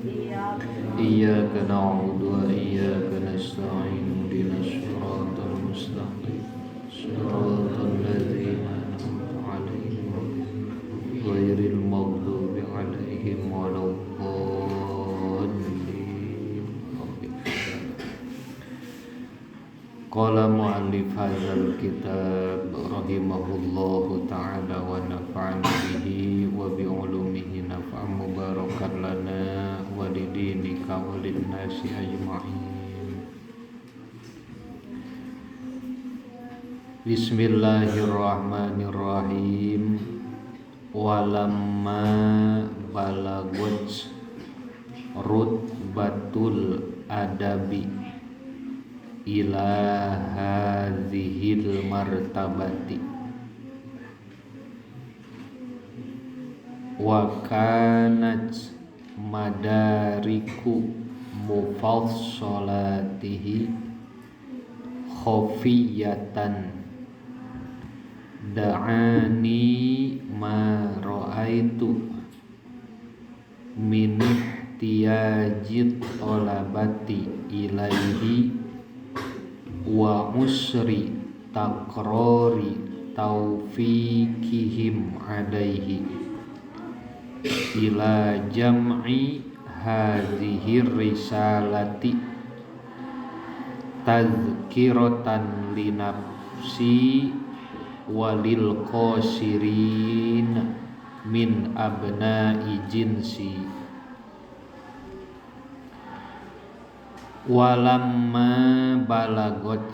Iyyaka na'budu wa iyyaka nasta'in. Ihdinas siratal mustaqim. Siratal ladzina an'amta 'alaihim ghairil maghdubi 'alaihim waladdallin. Qala mu'allif hadzal kitab rahimahullahu ta'ala wa nafa'ana bihi wa bi ulumihi naf'an mubarakan lana wa lidinika wa linnasi ajma'in. Bismillahirrahmanirrahim. Walamma balagot rutbatul adabi ila hadhil martabati wa kanat madariku mufassalatihi khafiyatan da'ani ma ra'aitu min ihtiyajit talabati ilaihi wa usri takrori taufikihim alaihi ila jam'i hadhihir risalati tazkiratan linafsi walil qasirin min abna'i jinsi. Walamma balagot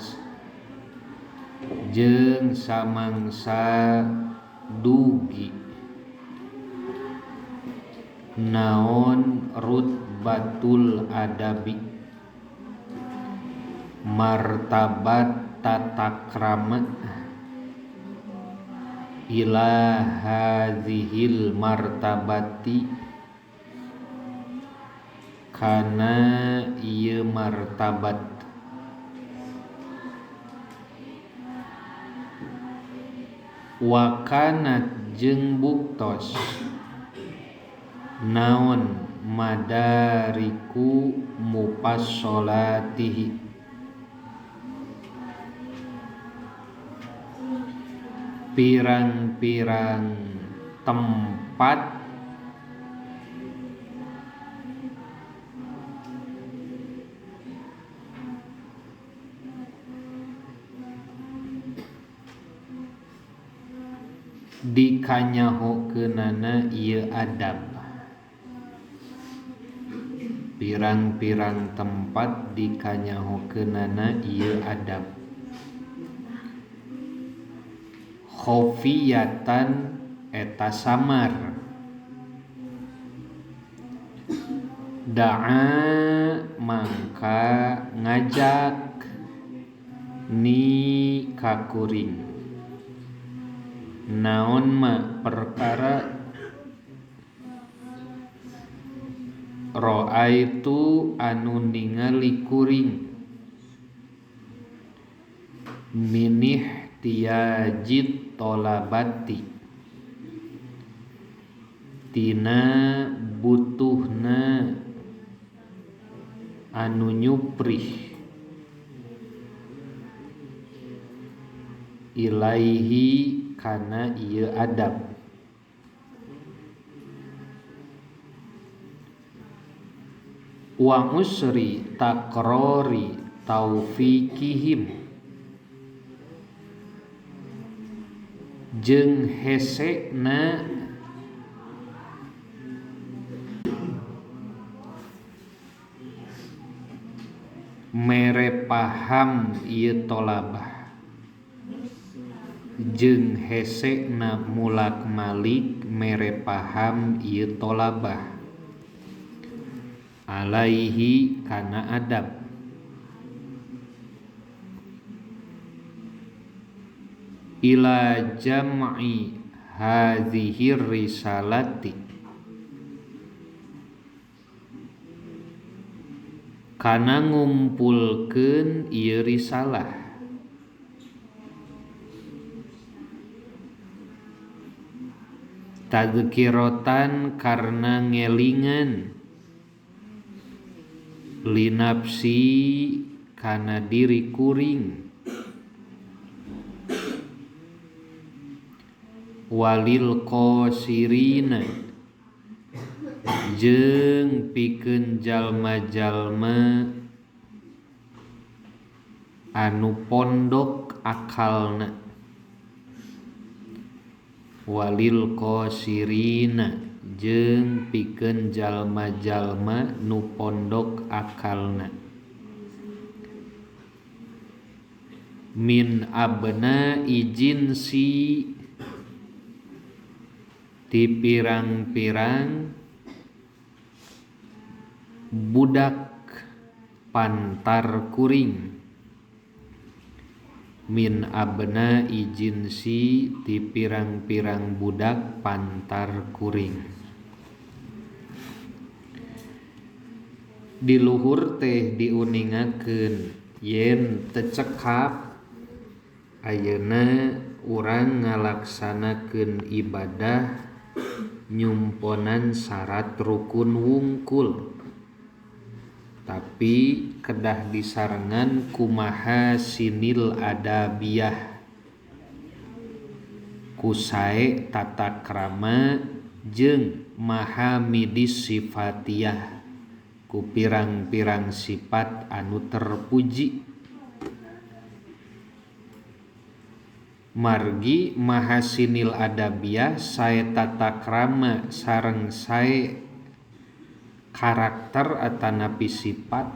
jeung samangsa dugi naon rutbatul adabi martabat tatakrama ila hadhil martabati kana ieu martabat wa kanat jeung buktos naon madariku mufassalatihi pirang-pirang tempat dikanyahokeunana ieu adab pirang-pirang tempat dikanyahokeunana ieu adab khafiyatan eta samar da'a mangka ngajak ni kakuring naon ma perkara ra'aitu anu ningali kuring minih tiyajit tolabati tina butuhna anu nyuprih ilaihi kana ieu adab wa usri takrori taufikihim jeung hesena mere paham ieu tolabah jeung hesena mulak malik mere paham ieu tolabah alaihi kana adab ila jam'i hadhihir risalati kana ngumpulkeun ieu risalah tadzkiratan karena ngelingan Linapsi kana diri kuring walil qasirina jeung pikeun jalma-jalma anu pondok akalna walil qasirina jeung pikeun jalma-jalma nu pondok akalna min abna ijinsi ti pirang-pirang budak pantar kuring min abna ijinsi ti pirang-pirang budak pantar kuring. Di luhur teh diuningakeun yen teu cekap ayeuna urang ngalaksanakeun ibadah nyumponan syarat rukun wungkul tapi kedah disarengan kumaha sinil adabiyah kusae tata krama jeung mahamidis sifatiyah ku pirang-pirang sifat anu terpuji. Margi mahasinil adabiyah sae tata krama sareng sae karakter atanapi sifat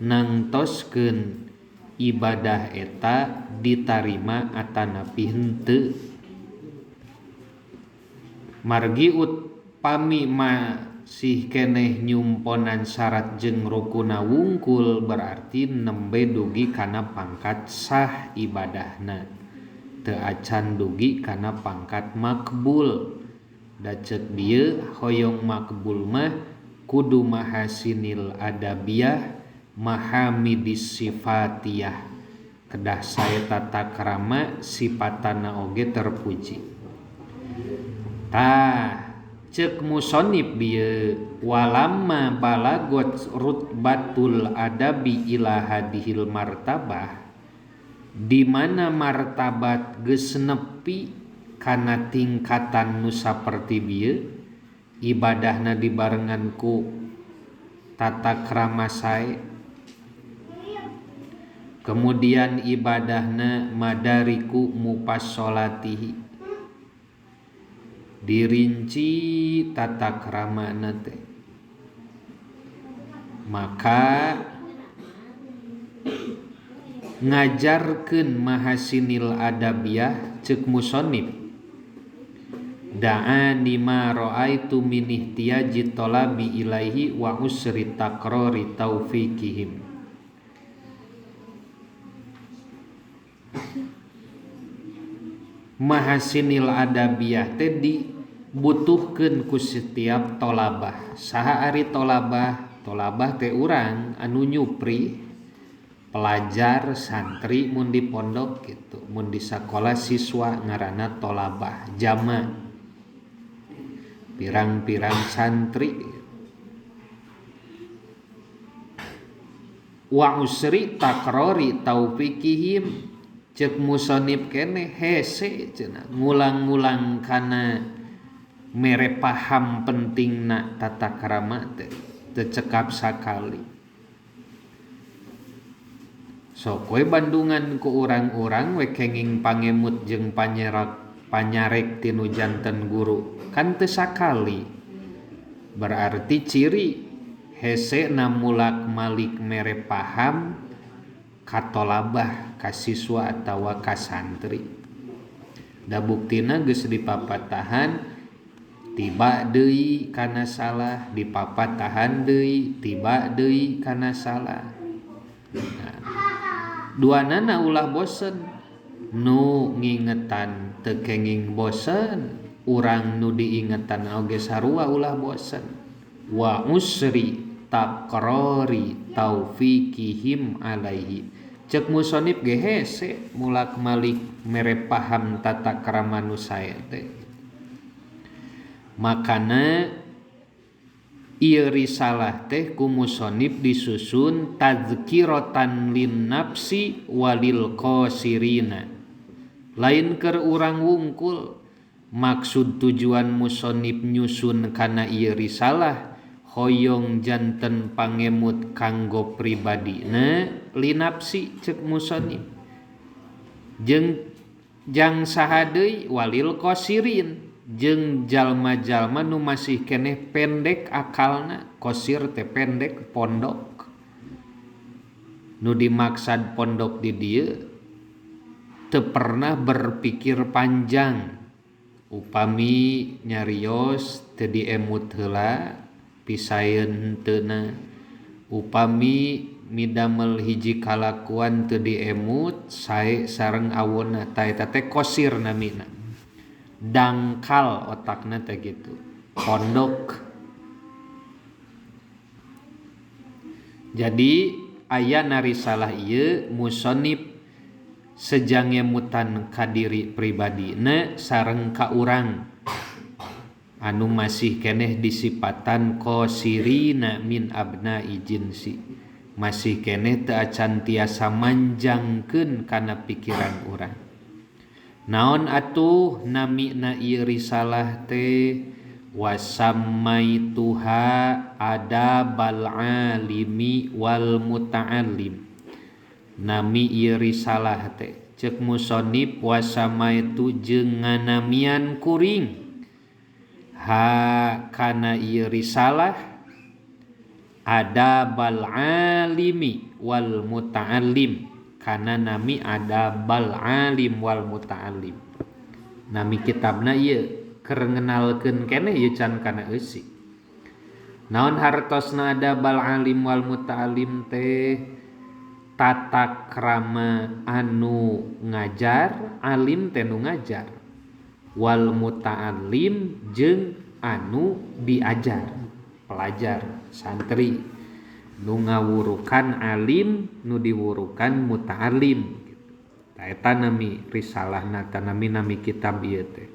nangtoskeun ibadah eta ditarima atanapi henteu. Margi upami masih keneh nyumponan syarat jeung rukuna wungkul berarti nembe dugi kana pangkat sah ibadahna teu acan dugi kana pangkat makbul. Da ceuk dieu hoyong makbul mah kudu mahasinil adabiyah mahamidis sifatiyah kedah sae tata krama sifatana oge terpuji. Tah ceuk musonib dieu walamma balagot rutbatul adabi ila hadihil martabah di mana martabat geus nepi kana tingkatan nu saperti bieu ibadahna dibarengan ku tata krama sae kemudian ibadahna madariku mupassolatihi dirinci tata kramana teh maka ngajarkeun mahasinil adabiyah ceuk musonib da'ani ma ra'aitu min ihtiyaji talabi ilaihi wa usri takrori taufikihim. Mahasinil adabiyah teh dibutuhkeun ku setiap tolabah. Saha ari tolabah? Tolabah teh urang anu nyupri pelajar santri mun di pondok gitu, mun di sakola siswa ngaranna tolabah jama pirang-pirang santri. Wa usri takrori taufikihim ceuk musonib keneh hese cenah ngulang-ngulang kana mere paham pentingna tata krama teh teu cekap sakali. Sok we bandungan ku urang-urang we kenging pangemut jeung panyarek tinu janten guru kan teu sakali. Berarti ciri hese namulak malik mere paham katolabah ka siswa atawa ka santri. Da buktina geus dipapatahan tiba deui kana salah, dipapatahan deui tiba deui kana salah. Nah, duanana ulah bosen, nu ngingetan teu kenging bosen, urang nu diingetan oge sarua ulah bosen. Wa usri takrori taufikihim alaihi. Cek musonib ge hese mulak malik mere paham tata krama nu sae teh. Makana Ieu risalah teh ku musonib disusun tadzkiratan lin nafsi walil qasirina. Lain keur urang wungkul, maksud tujuan musonib nyusun kana ieu risalah hoyong janten pangemut kanggo pribadina linapsi cek musonib. Jeung jang saha deui walil qasirin jeung jalma-jalma nu masih keneh pendek akalna. Qasir teh pendek, pondok. Nu dimaksad pondok di dieu teu pernah berpikir panjang. Upami nyarios teu diemut heula pisaeun henteuna. Upami midamel hiji kalakuan teu diemut sae sareng awonna, ta eta teh qasir namina. Dangkal otakna teh gitu, pondok. Jadi aya na risalah ieu musonib sejangemutan ka diri pribadina sareng ka urang anu masih keneh disipatan qasirina min abna'i jinsi, masih keneh teu acan tiasa manjangkeun kana pikiran urang. Naon atuh namina ieu risalah teh wasammaituha adabal alimi wal muta'allim. Nami ieu risalah teh cek musonib wasamaitu jeung nganamian kuring ha kana ieu risalah adabal alimi wal muta'allim. Kana nami adabal alim wal muta'allim. Nami kitabna ieu keur ngenalkeun keneh ieu can kana eusi. Naon hartosna adabal alim wal muta'allim teh? Tata krama anu ngajar, alim teh nu ngajar, wal muta'allim jeung anu diajar, pelajar, santri. Nu ngawurukan alim, nu diwurukan muta'alim gitu. Ta eta nami risalahna, ta nami kitab ieu teh.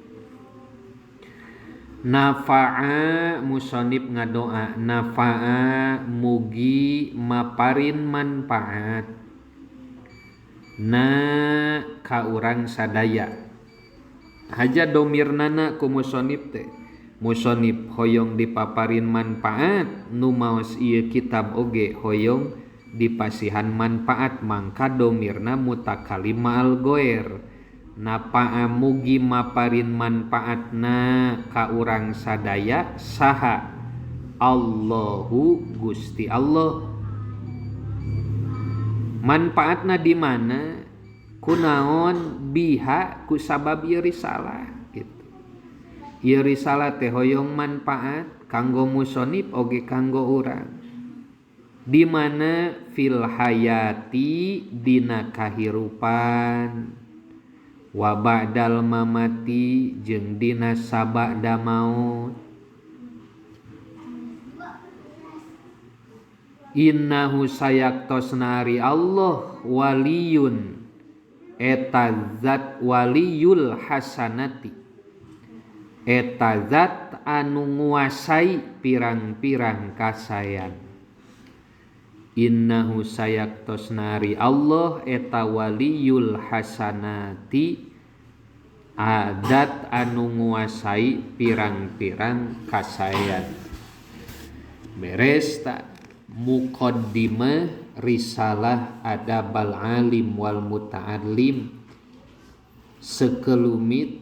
Nafa'a musonib ngadoa, nafa'a mugi maparin manfaat na ka urang sadaya. Haja domirnana ku musonib teh. Musonib hoyong dipaparin manfaat, nu maos ieu kitab oge hoyong dipasihan manfaat, mangka domirna mutakalim ma'al goer. Napa'a mugi maparin manfaatna ka urang sadaya saha Allahu Gusti Allah. Manfaatna di mana? Kunaon biha ku sabab ieu risalah gitu. Ieu risalah teh hoyong manfaat kanggo musonib oge kanggo urang. Di mana fil hayati dina kahirupan, wa ba'dal mamati jeung dina sabada maut. Innahu sayaktosna ari Allah waliyun eta zat waliyul hasanati, eta zat anu nguasai pirang-pirang kasayan. Innahu sayaktosna ari Allah eta waliyul hasanati, adat anu nguasai pirang-pirang kasayan. Beres tak muqaddimah risalah adabal alim wal muta'allim sekelumit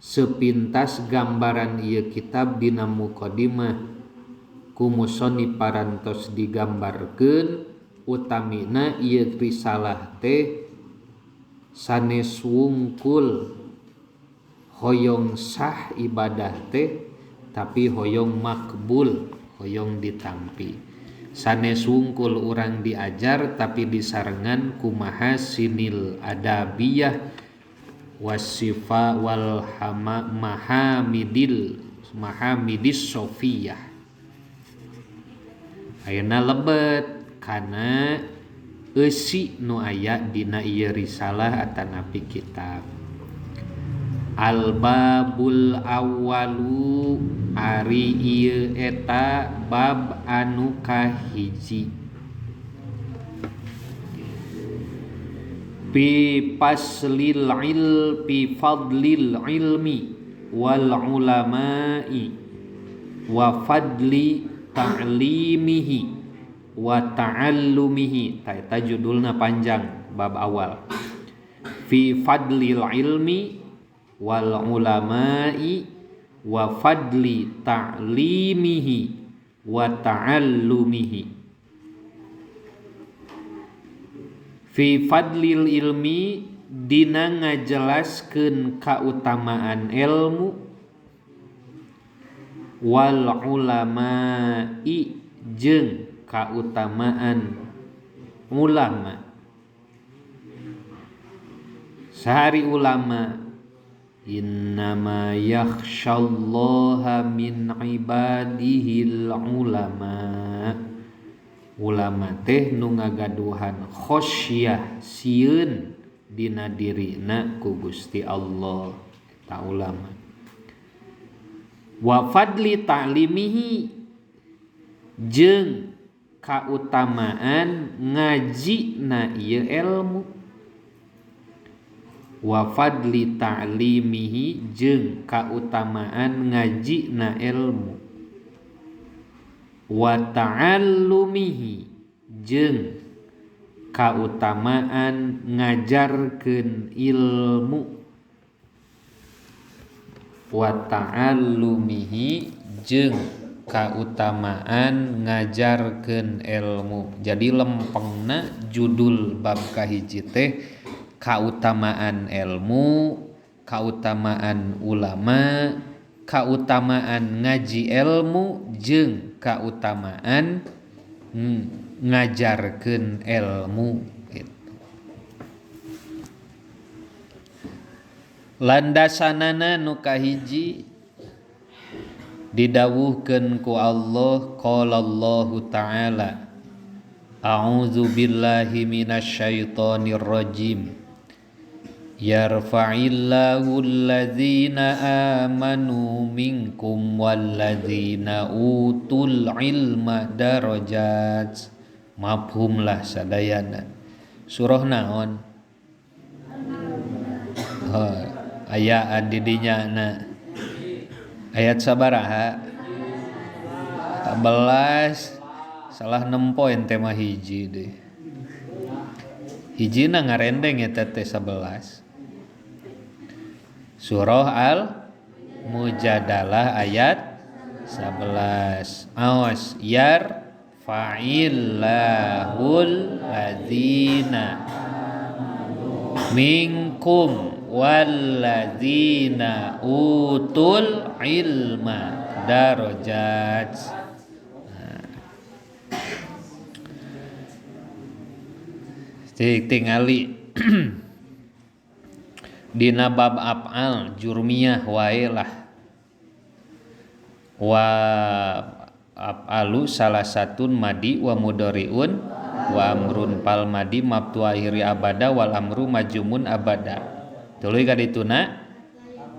sepintas gambaran ieu kitab dina muqaddimah ku musonib parantos digambarkeun. Utamina ieu risalah teh sanes wungkul hoyong sah ibadah teh tapi hoyong makbul, hoyong ditampi. Sanes wungkul urang diajar tapi disarengan kumaha sinil adabiyah wasifa wal hama mahamidil mahamidis sofiyah. Ayeuna lebet kana eusi nu aya dina ieu risalah atanapi kitab. Al-babul awwalu ari ieu eta bab anu kahiji. Fi faslil il fi fadlil ilmi wal ulama'i wa fadli ta'limihi wa ta'allumihi. Ta eta judulna panjang bab awal. Fi fadlil ilmi wal ulama'i wa fadli ta'limihi wa ta'allumihi. Fi fadlil ilmi dina ngajelaskeun kautamaan ilmu, wal ulama'i jeung kautamaan ulama. Sahari ulama, innama yakhshallaha min ibadihil ulama. Ulama teh nu ngagaduhan khosyah sieun dina dirina ku Gusti Allah, eta ulama. Wa fadli ta'limihi jeung kautamaan ngajina ieu ilmu. Wa fadli ta'limihi jeung kautamaan ngajina ilmu. Wa ta'allumihi jeung kautamaan ngajarkeun ilmu. Wa ta'allumihi jeung kautamaan ngajarkeun ilmu. Jadi lempengna judul bab kahiji teh kautamaan ilmu, kautamaan ulama, kautamaan ngaji ilmu jeung kautamaan ngajarkeun ilmu gitu. Landasanana nu kahiji didawuhkeun ku Allah, qala Allahu ta'ala, a'udzu billahi minasyaitonir rajim. Yarfa'illahu alladzina amanu minkum walladzina utul ilma darajat. Mafhum lah sadayana. Surah naon? Oh, ayaan di dinya na. Ayat sabaraha? 11. Salah 6 poin tema hiji deh. Hijina ngarendeng eta teh 11. Surah Al-Mujadalah ayat 11. Awas, yar fa'illahul ladzina minkum walladzina utul ilma darajat. Nah. Tingali dina bab af'al jurmiyah wae lah. Wa af'alu salah satun madi wa mudhari'un wa amrun pal madi mabtu akhiri abada wal amru majumun abada. Tuluy ka dituna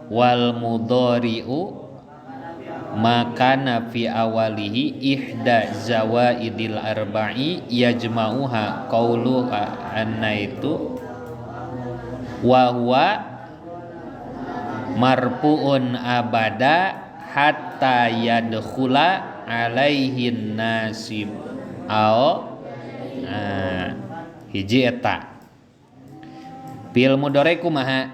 wal mudhari'u makana fi awalihi ihda zawaidil arba'i yajma'uha qaulu anna itu wa huwa marfu'un abada hatta yadkhula alaihin nasib. Ao nah, hiji eta fil mudhari kumaha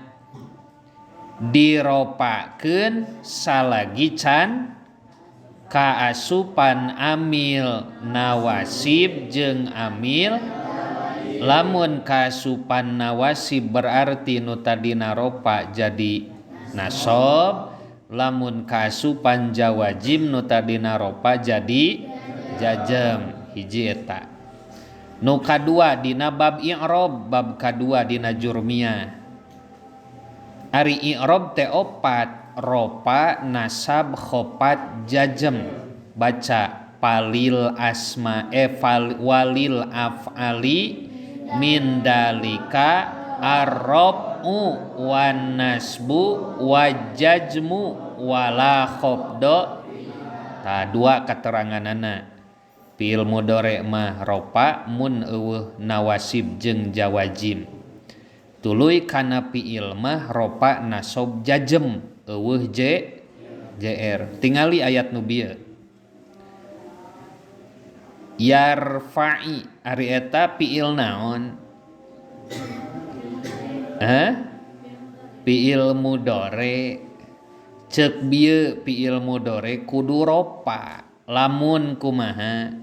diropakeun salagi can kaasupan amil nawasib jeung amil. Lamun kasupan nawasib berarti nu tadina ropa jadi nasob, lamun kasupan jawajim nu tadina ropa jadi jajem. Hiji eta. Nu kadua dina bab i'rob, bab kadua dina jurmiyah. Ari i'rob teh opat, ropa, nasab, khopat, jajem. Baca palil asma walil af'ali min dalika arrob Ar-raf'u wan nasbu wajajmu wala khafda. Tah dua keteranganana. Fi'il mudhari mah ropa mun eueuh nawasib jeung jawazim. Tuluy kana fi'il mah ropa nasob jajem eueuh jr. Tingali ayat nu bieu. Yarfa'i ari eta fi'il naon? Hah? Fi'il mudhari. Ceuk bieu fi'il mudhari kudu ropa. Lamun kumaha?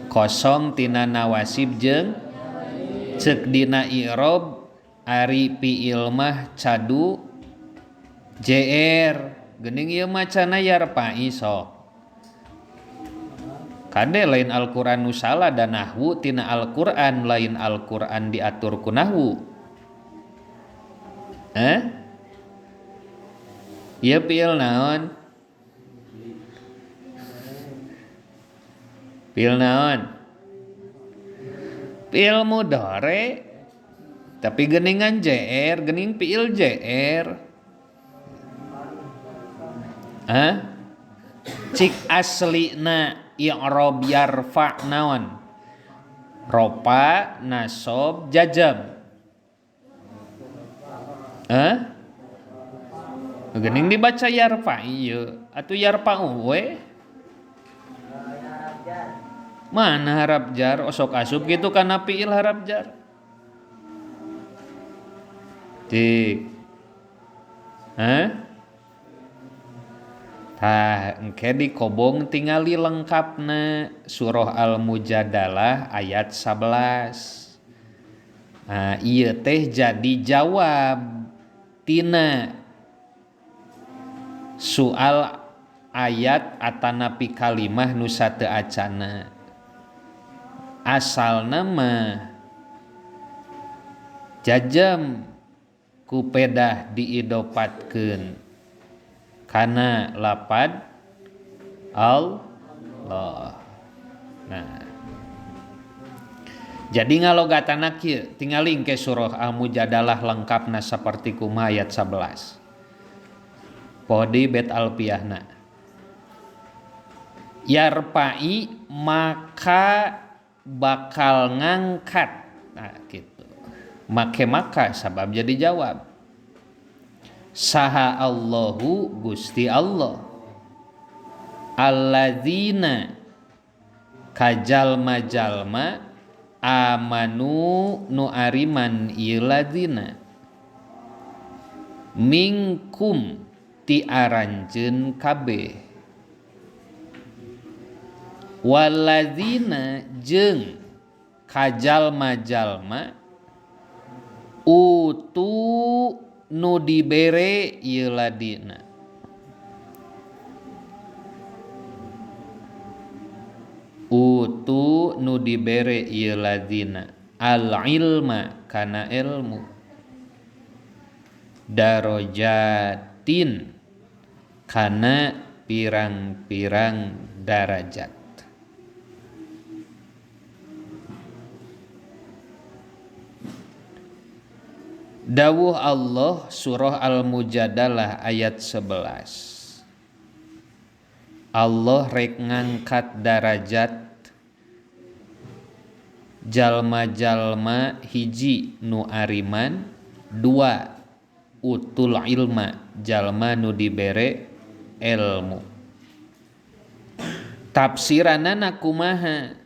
Kosong tina nawasib jeung ceuk dina i'rob ari fi'il mah cadu jr. Geuning ieu macana yarfa'i sok. Kade lain Al-Qur'an nu salah dan nahwu tina Al-Qur'an lain Al-Qur'an diatur ku nahwu. Ieu fi'il naon? Fi'il naon? Fi'il mudhari. Tapi geuningan jr, geuning fi'il jr. Hah? Cik aslina i'rob yarfa naon? Ropa nasob jajam. Hah? Geuning dibaca yarfa ieu atuh yarfa we. Mana harap jar osok asup gitu kana fi'il harap jar. Cik. Hah? Tah engke dikobong tingali lengkapna surah Al-Mujadalah ayat 11. Nah, ieu teh jadi jawab tina soal ayat atanapi kalimah nu sateu acana. Asalna mah jajam ku pedah diidopatkeun kana lapad Allah. Nah, jadi ngalogatana kieu, tingali engke surah Al-Mujadalah lengkapna saperti kumaha ayat 11. Podi bet alpiahna. Yarfa'i maka bakal ngangkat. Nah, gitu. Make maka sabab jadi jawab. Saha Allahu Gusti Allah. Alladzina kajalma-jalma amanu nu ariman ieu ladzina minkum ti aranjeun kabeh waladzina jeung kajalma-jalma utu nu dibere ieu ladina utu nu dibere ieu ladina al ilma kana ilmu darajatin kana pirang-pirang darajat. Dawuh Allah surah Al-Mujadalah ayat 11. Allah rek ngangkat darajat jalma-jalma hiji nu ariman, dua utul ilma jalma nu dibere ilmu. Tafsiranana kumaha?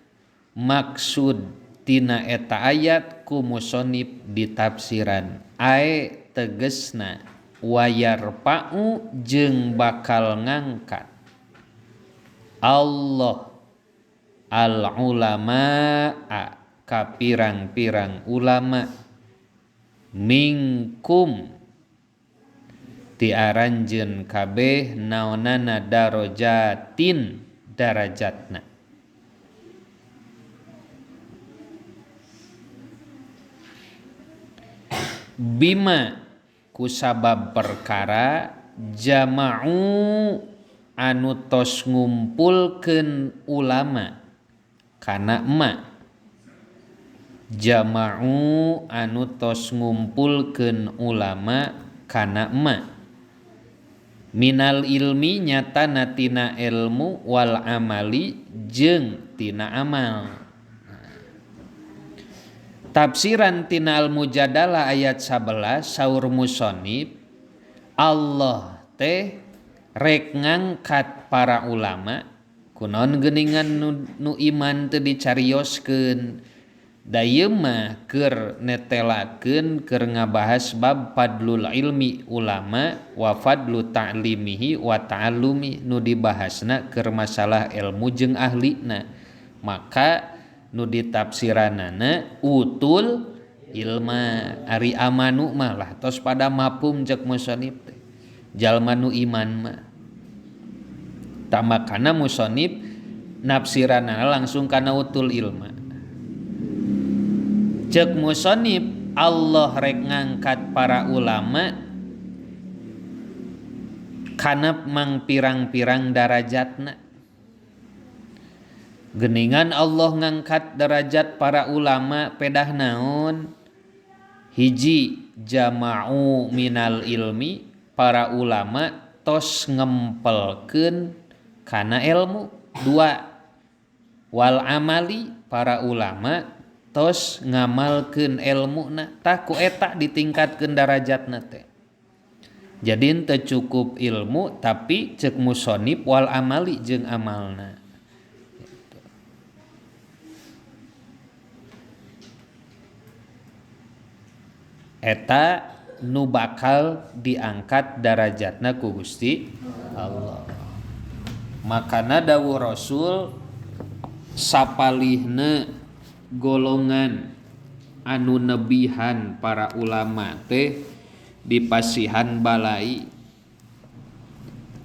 Maksud tina eta ayat ku musonib ditafsiran ae tegesna wayarfa'u jeung bakal ngangkat Allah al ulama ka pirang-pirang ulama mingkum ti aranjeun kabeh naonana darajatin darajatna. Bima kusabab perkara jama'u anu tos ngumpulkeun ulama kana emak Jama'u anu tos ngumpulkeun ulama kana ma minal ilmi nyatana tina ilmu wal amali jeung tina amal. Tafsiran tina Al-Mujadalah ayat 11 saur musonib Allah teh rek ngangkat para ulama kunaon geuningan nu iman teu dicarioskeun. Da ieu mah keur netelakeun keur ngabahas bab fadlul ilmi ulama wa fadlu ta'limihi wa ta'allumi nu dibahasna keur masalah ilmu jeung ahlina. Maka nu ditafsiranana utul ilma ari amanu mah lah tos pada mafhum cek musonib teh jalma nu iman mah. Tamakana musonib nafsiranana langsung kana utul ilma. Cek musonib Allah rek ngangkat para ulama kana mangpirang-pirang darajatna. Geningan Allah ngangkat derajat para ulama pedah naon? Hiji jama'u minal ilmi, para ulama tos ngempelkeun kana ilmu. Dua wal amali, para ulama tos ngamalkeun elmuna tah ku eta ditingkatkeun darajatna teh. Jadi teu cukup ilmu tapi cek musonib wal amali jeung amalna. Eta nu bakal diangkat darajatna ku Gusti Allah. Makana dawuh Rasul sapalihna golongan anu nebihan para ulama teh dipasihan balai.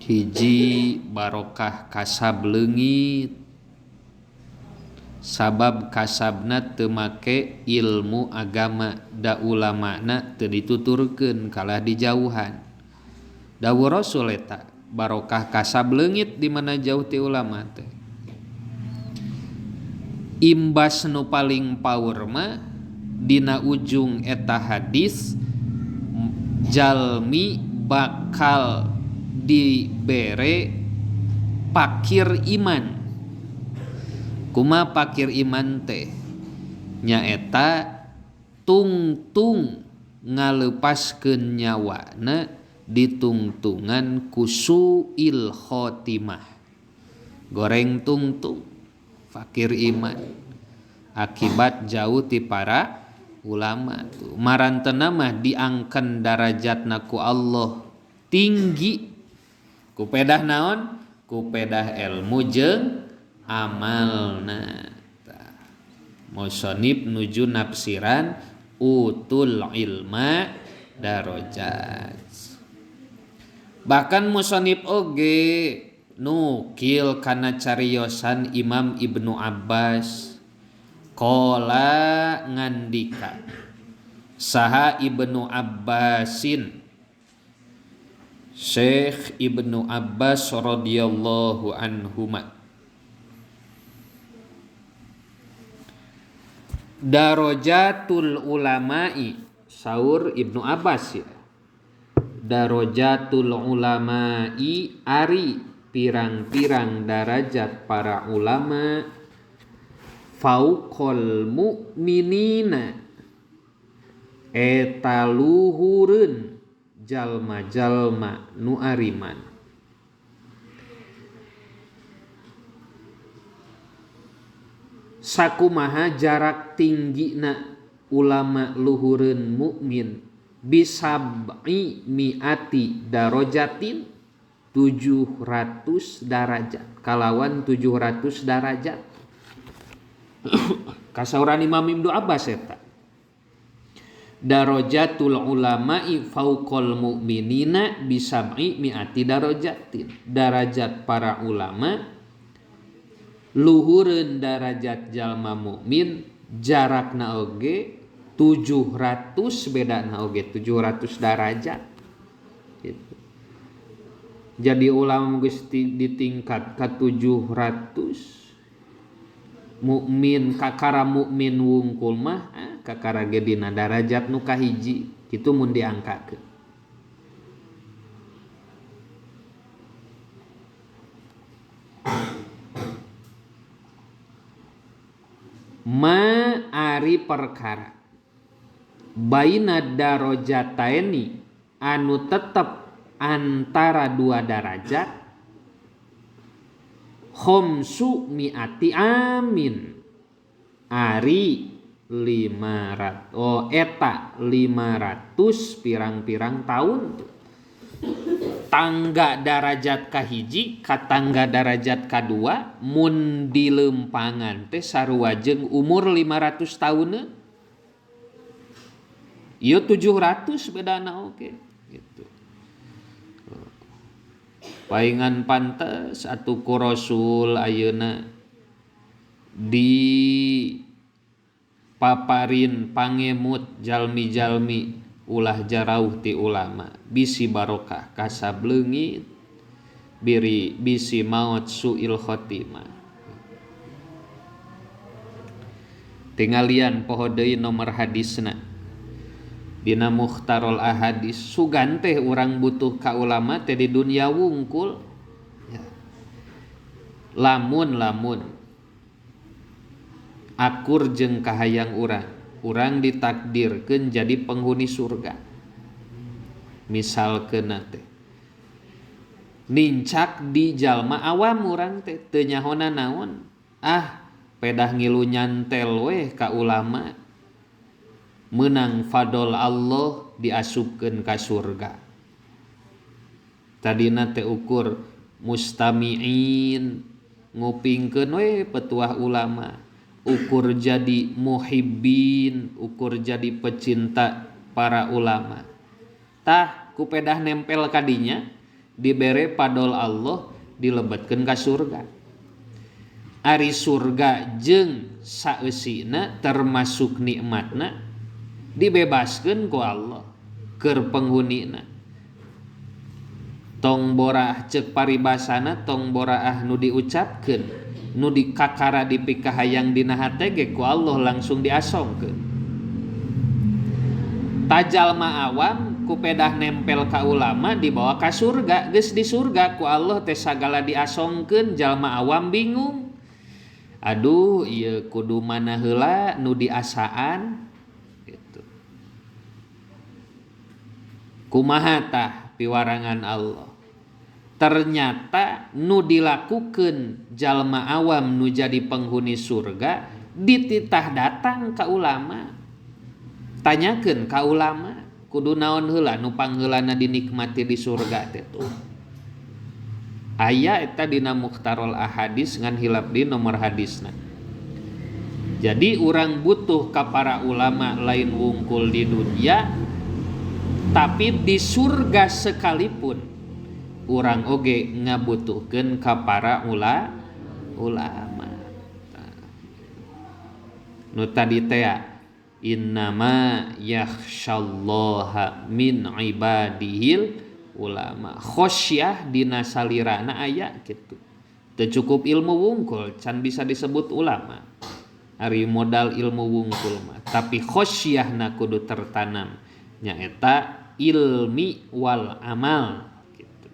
Hiji barokah kasab leungit sabab kasabna teu make ilmu agama da ulamana teu dituturkeun kalah dijauhan. Dawuh Rasul eta barokah kasab leungit di mana jauh ti ulama teh. Imbas nu paling power mah dina ujung eta hadis jalmi bakal dibere pakir iman. Kuma pakir iman teh nyaeta tungtung ngalepaskeun nyawana ditungtungan ku suil khotimah. Goreng tungtung fakir iman akibat jauh ti para ulama tuh. Marantena mah diangken darajatna ku Allah tinggi ku pedah naon? Ku pedah ilmu jeung amalna. Musonib nuju nafsiran utul ilma darajat. Bahkan musonib oge nukil kana cariosan Imam Ibnu Abbas qala ngandika saha Ibnu Abbasin Syekh Ibnu Abbas radhiyallahu anhuma darajatul ulama'i saur Ibnu Abbas ya darajatul ulama'i ari pirang-pirang darajat para ulama fauqal mu'minina eta luhureun jalma-jalma nu ariman. Sakumaha jarak tinggina ulama luhureun mukmin bisab'i mi'ati darajatin 700 darajat kalawan 700 darajat. Kasauran Imam Ibnu Abbas eta darajatul ulama'i fauqal mu'minina bisab'i mi'ati darajatin, darajat para ulama luhureun darajat jalma mukmin jarakna oge 700 bedana oge 700 darajat gitu. Jadi ulama geus ditingkat ka 700 mukmin kakara mukmin wungkul mah kakara ge dina darajat nu kahiji kitu mun diangkakeun. Ma ari perkara baina darajataini anu tetep antara dua darajat khamsu mi'ati amin ari 500 oh eta 500 pirang-pirang tahun. Tangga darajat kahiji ka tangga darajat kadua mun dilempangan teh sarua jeung umur 500 tahun ieu 700 bedana oge gitu. Paingan pantes atuh ku Rasul ayeuna di paparin pangemut jalmi-jalmi ulah jarauh ti ulama bisi barokah kasab leungit biri bisi maot suil khotimah. Tingalian poho deui nomor hadisna dina Mukhtarul Ahadis sugan teh urang butuh ka ulama teh di dunia wungkul ya. Lamun lamun akur jeung kahayang urang, urang ditakdirkeun jadi penghuni surga. Misalkeun teh nincak di jalma awam urang teh teu nyahona naon, ah pedah ngilu nyantel weh ka ulama meunang fadol Allah diasupkeun ka surga. Tadina teh ukur mustami'in ngupingkeun we petuah ulama, ukur jadi muhibbin, ukur jadi pecinta para ulama. Tah ku pedah nempel kadinya dibere padol Allah dilebetkeun ka surga. Ari surga jeung saeusina termasuk nikmatna dibebaskeun ku Allah keur penghunina. Tong boraah ceuk paribasana tong boraah nu diucapkeun nu dikakara dipikahayang dina hate ge ku Allah langsung diasongkeun. Tajalma awam ku pedah nempel ka ulama dibawa ka surga, geus di surga ku Allah teh sagala diasongkeun, jalma awam bingung. Aduh ieu kudu mana heula nu diasaan gitu. Kumaha tah piwarangan Allah? Ternyata nu dilakukeun jalma awam nu jadi penghuni surga dititah datang ka ulama. Tanyakeun ka ulama kudu naon heula nu pangheulana dinikmati di surga teh tuh. Aya eta dina Mukhtarul Ahadis ngan hilap di nomor hadisna. Jadi urang butuh ka para ulama lain wungkul di dunia tapi di surga sekalipun urang oge ngabutuhkeun ka para ulama. Nu tadi teh innama yakhsyallaha min ibadihil ulama. Khosyah dina salirana aya kitu. Teu cukup ilmu wungkul can bisa disebut ulama. Ari modal ilmu wungkul mah, tapi khosyahna kudu tertanam nyaeta ilmi wal amal gitu.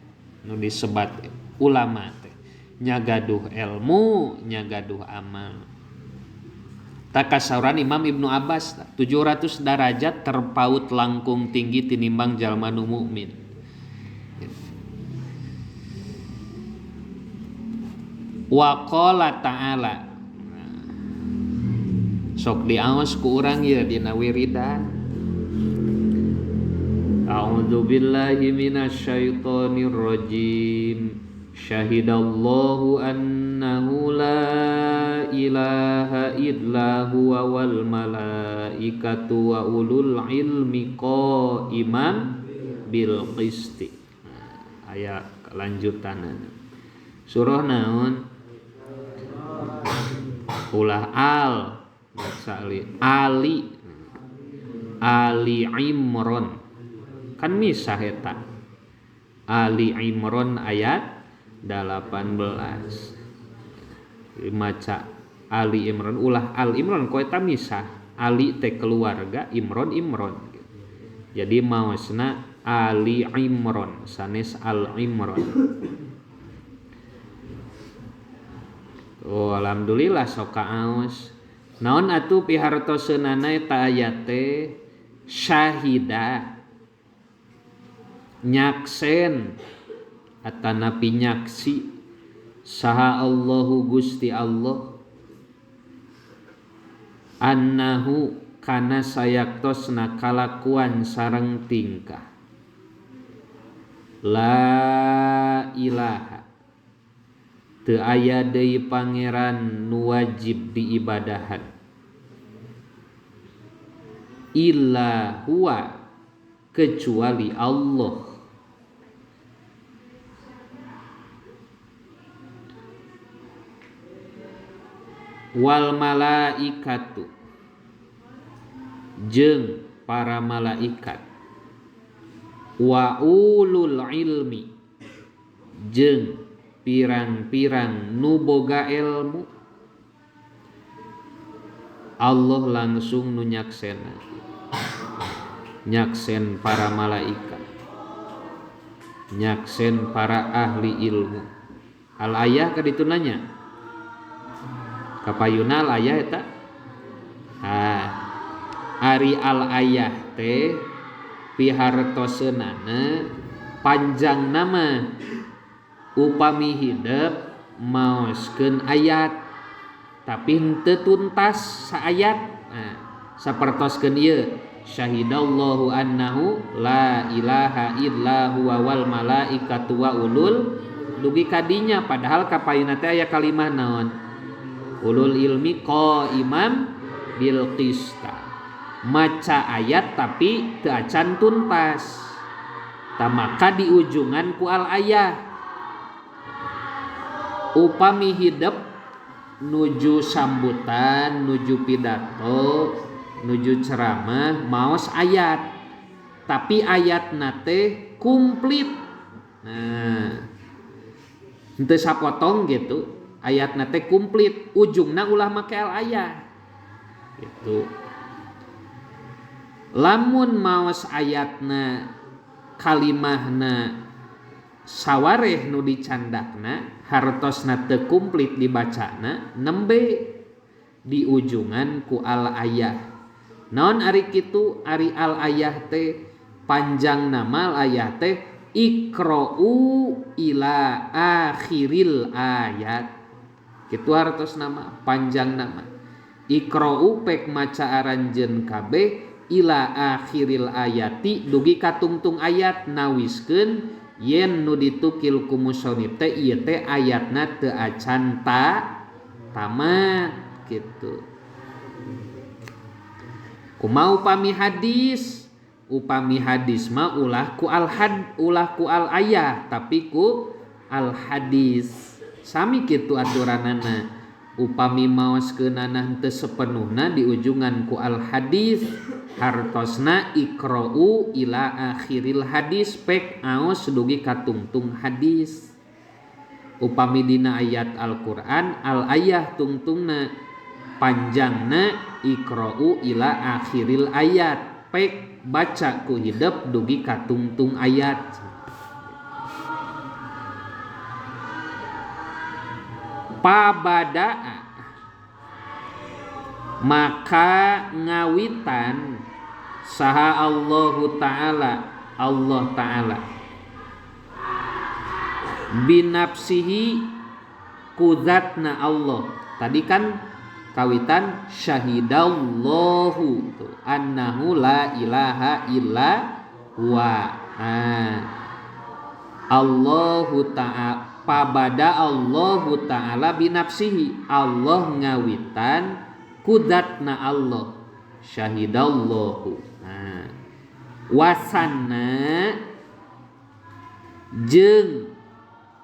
Nu disebat ulama teh nyagaduh ilmu, nyagaduh amal. Takasauran Imam Ibnu Abbas 700 darajat terpaut langkung tinggi tinimbang jalma nu mukmin. Wa qala ta'ala, sok diaos ku urang ieu dina wiridan. A'udzu billahi minasyaitonir rajim. Syahidallahu annahu la ilaha illa huwa wal malaikatu wa ulul ilmi qa'iman bil qisti. Nah, aya lanjutanana. Surah naon? Ulah al Ali Ali Imran kan misah eta. Ali Imran ayat 18. Maca Ali Imran ulah Al Imran ku eta misah. Ali teh keluarga, Imron Imron. Jadi maosna Ali Imron sanes Al Imron. Oh, alhamdulillah sok kaaos. Naon atuh pihartoseunana eta ayat teh syahida nyaksen atanapi nyaksi saha Allahu Gusti Allah annahu kana sayaktosna kalakuan sareng tingkah la ilaha teu aya deui pangeran nu wajib diibadahan illa huwa kecuali Allah. Wal malaikatu jeung para malaikat wa ulul ilmi jeung pirang-pirang nu boga ilmu. Allah langsung nu nyaksena, nyaksen para malaikat, nyaksen para ahli ilmu. Al ayah kaditu nanya kapayuna al ayah eta. Ah, ari al ayah teh pihartoseunana panjang nama upami hidep maoskeun ayat tapi henteu tuntas saayat. Nah, sapertoskeun ieu syahidallahu annahu la ilaha illa huwa wal malaikatu wa ulul dugi kadinya, padahal kapayuna teh aya kalimah naon ulul ilmi qaimam bil qista. Maca ayat tapi teu acan tuntas, ta maka diujungan ku al ayah. Upami hidep nuju sambutan, nuju pidato, nuju ceramah maos ayat, tapi ayatna teh komplit. Nah, henteu sapotong gitu, ayatna teh komplit, ujungna ulah make al ayah gitu. Lamun maos ayatna kalimahna sawareh nu dicandakna hartosna teu komplit dibacana nembe diujungan ku al ayah. Naon ari kitu? Ari al ayah teh panjang nama al ayah teh iqra'u ila akhiril ayat. Kitu hartos nama panjang nama iqra'u pek maca aranjeun kabeh ila akhiril ayati dugi katungtung ayat, nawiskeun yen nu ditukil ku musonif teh ieu teh ayatna teu acan tamat gitu. Kumaha upami hadis? Upami hadis mah ulah ku al had, ulah ku al ayah tapi ku al hadis. Sami kitu aturanana. Upami maoskeunana henteu sepenuhna diujungan ku al hadis, hartosna iqra'u ila akhiril hadis pek aos dugi katungtung hadis. Upami dina ayat Al-Qur'an al ayah tungtungna panjangna iqra'u ila akhiril ayat pek baca ku hidep dugi katungtung ayat. Pabadaa maka ngawitan saha Allahu ta'ala, Allah ta'ala binafsihi kudzatna Allah. Tadi kan kawitan syahidallahu tuh, annahu la ilaha illa huwa. Allahu ta'ala pabada Allahu ta'ala binafsihi, Allah ngawitan kudatna Allah syahidallahu. Nah, wasana jeung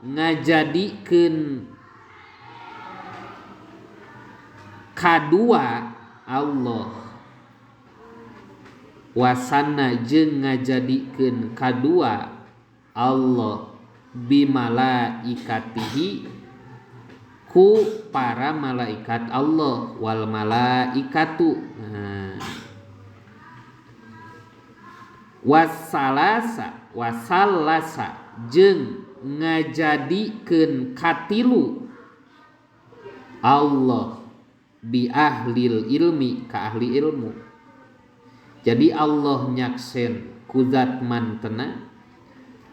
ngajadikeun kadua Allah, wasana jeung ngajadikeun kadua Allah bimalaikatihi ku para malaikat Allah wal malaikatu. Nah. Wasalasa wasalasa jeung ngajadikeun katilu Allah bi ahlil ilmi ka ahli ilmu. Jadi Allah nyaksen ku zat mantena,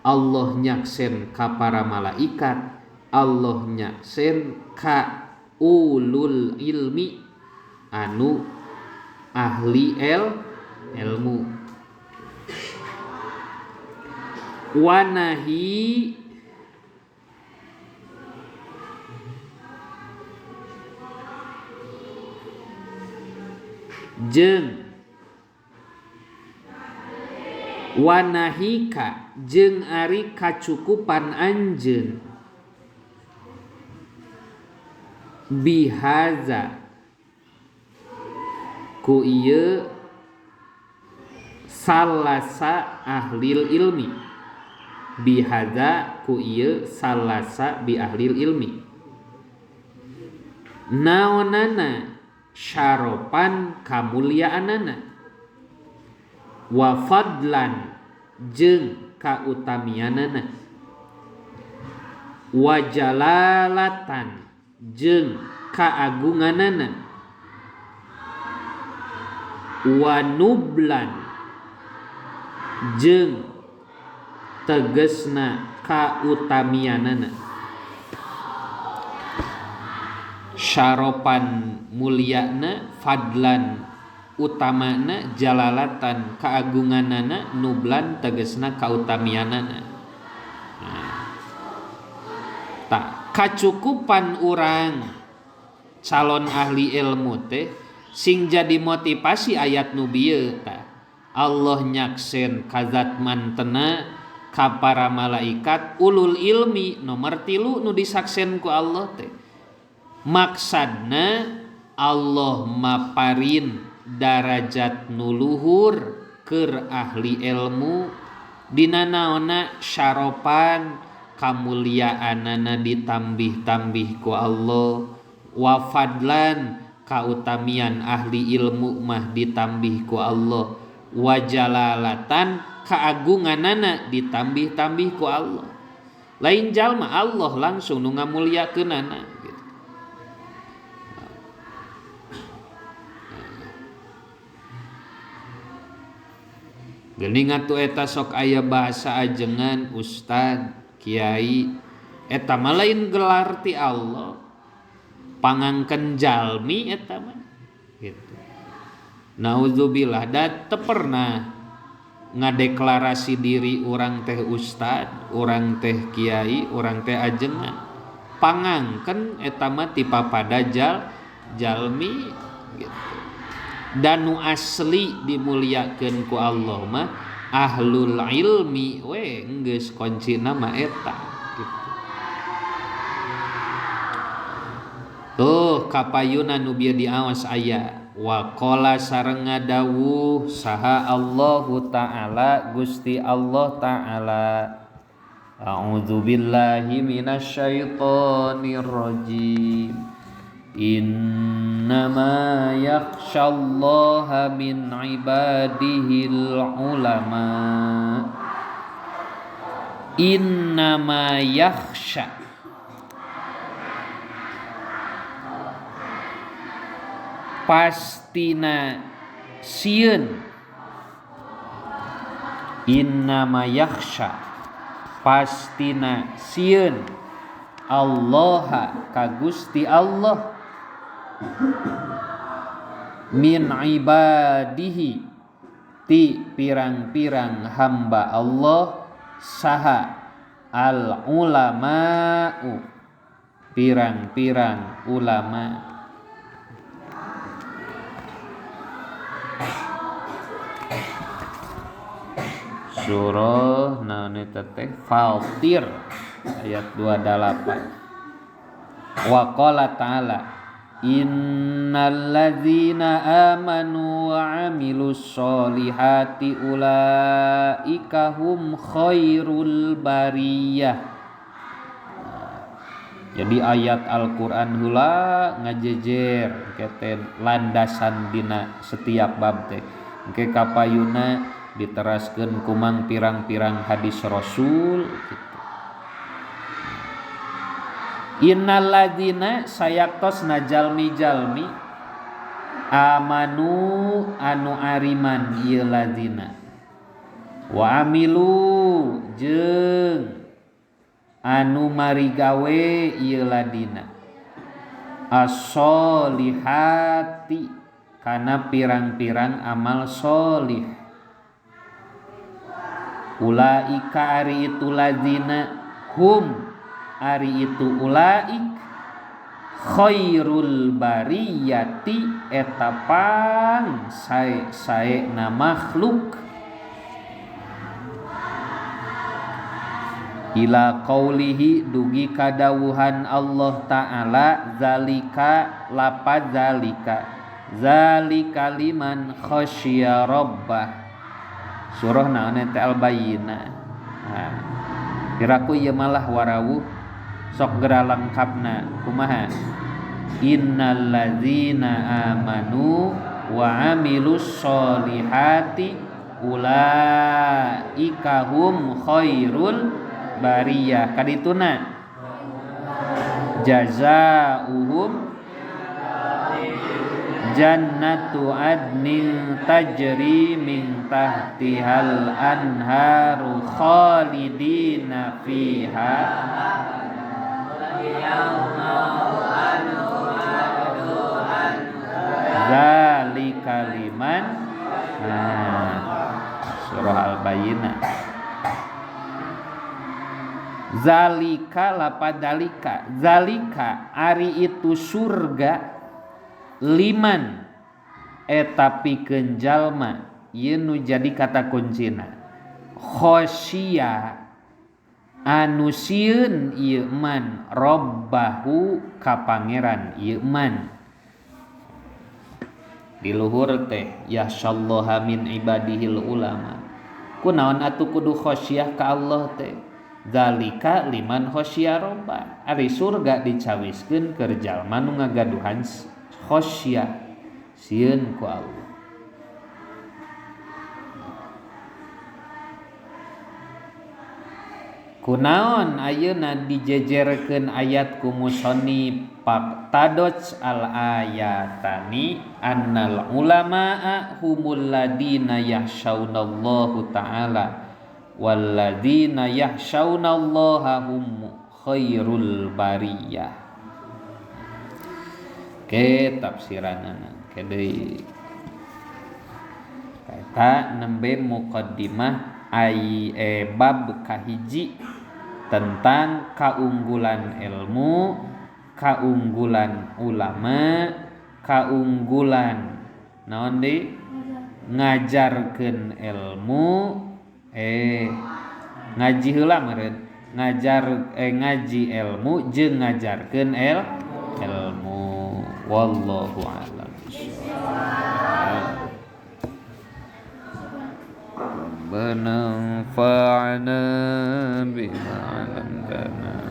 Allah nyaksen ka para malaikat, Allah nyaksen ka ulul ilmi anu ahli ilmu. Wanahi jeung wanahika jeung ari kacukupan anjeun bihaza ku ieu salasa ahlil ilmi, bihaza ku ieu salasa bi ahlil ilmi naonana syaropan kamulyaanana wa fadlan jeung kautamianana wa jalalatan jeung kaagunganana wa nublan jeung tegesna kautamianana. Syaropan mulyana, fadlan utamana, jalalatan kaagunganana, nublan tegesna kautamianana. Nah, tak kacukupan urang calon ahli ilmu teh sing jadi motivasi ayat nu bieu tah. Allah nyaksen kazat mantena ka para malaikat ulul ilmi nomor 3 nu disaksen ku Allah teh. Maksadna Allah maparin darajat nu luhur keur ahli ilmu dina naonna syaropan kamuliaanana ditambih-tambih ku Allah, wa fadlan kautamian ahli ilmu mah ditambih ku Allah, wa jalalatan kaagunganana ditambih-tambih ku Allah. Lain jalma Allah langsung nu ngamuliakeunana gitu. Geuning atuh eta sok aya bahasa ajengan ustad, kiai, eta mah lain gelar ti Allah, pangangkeun jalmi eta mah gitu. Nauzubillah, da teu pernah ngadeklarasi diri urang teh ustad, urang teh kiai, urang teh ajengan. Pangangkeun eta mah ti papada jalmi gitu. Dan nu asli dimuliakeun ku Allah mah ahlul ilmi we geus kuncina mah eta gitu. Tuh kapayuna nu bieu diawas aya wa qala sareng ngadawuh saha Allahu ta'ala Gusti Allah ta'ala. A'udzubillahi minasyaitonir rajim. Innama yakhsyallaha min ibadihil ulama. Innama yakhsha pastina sieun. Innama yakhsha pastina sieun Allah ka Gusti Allah min ibadihi ti pirang-pirang hamba Allah saha al ulama'u pirang-pirang ulama. Surah naon eta teh Fatir ayat 28. Wa qala ta'ala innalladzina amanu wa amilus solihati ulaika hum khairul bariyah. Jadi ayat Al-Qur'an heula ngajejer kete landasan dina setiap bab teh. Engke kapayuna diteraskeun kumang pirang-pirang hadis Rasul gitu. Innal ladzina sayaktosna jalmi-jalmi amanu anu ariman ieu ladzina wa amilu jeung anu marigawe ieu ladina as-solihati kana pirang-pirang amal solih. Ulaika ari itu ladina hum ari itu ulaik khairul bariyati eta pang sae-saena makhluk. Ila qaulihi dugi kadawuhan Allah Ta'ala zalika lapad zalika zalika liman khasyiya rabbah. Surah naon teh Al-Bayyinah. Nah, kiraku ieu malah warawuh sok geura lengkapna kumaha? Innal ladzina amanu wa amilus solihati ulaika hum khairul bariyah. Kadituna jazaohum jannatu adnin tajri min tahtihal anharu khalidina fiha zalika liman. Nah, surah Al-Bayyinah. Zalika lapadalika zalika ari itu surga liman eta pikeun jalma ieu nu jadi kata kuncina khosya anu sieun ieu man robbahu ka pangeran ieu man. Di luhur teh yahsyallaha min ibadihil ulama. Kunaon atuh kudu khosyah ka Allah teh? Zalika liman khosya robba. Ari surga dicawiskeun keur jalma nu ngagaduhan khosyah sieun ku Allah. Kunaon ayeuna dijejerkeun ayat ku musannif faqtadots al ayatani annal ulamaa humul ladina yahsyaunallaha ta'ala walladzina yahsyaunallaha hum khairul bariyah. Ke tafsiranana ke deui eta nembe muqaddimah ai bab kahiji tentang kaunggulan ilmu, kaunggulan ulama, kaunggulan naon deui ngajarkeun ilmu, ngaji heula meureun ngajar ngaji ilmu jeung ngajarkeun ilmu. Wallahu a'lam bishawab. Rabbana anfa'na bima 'allamtana.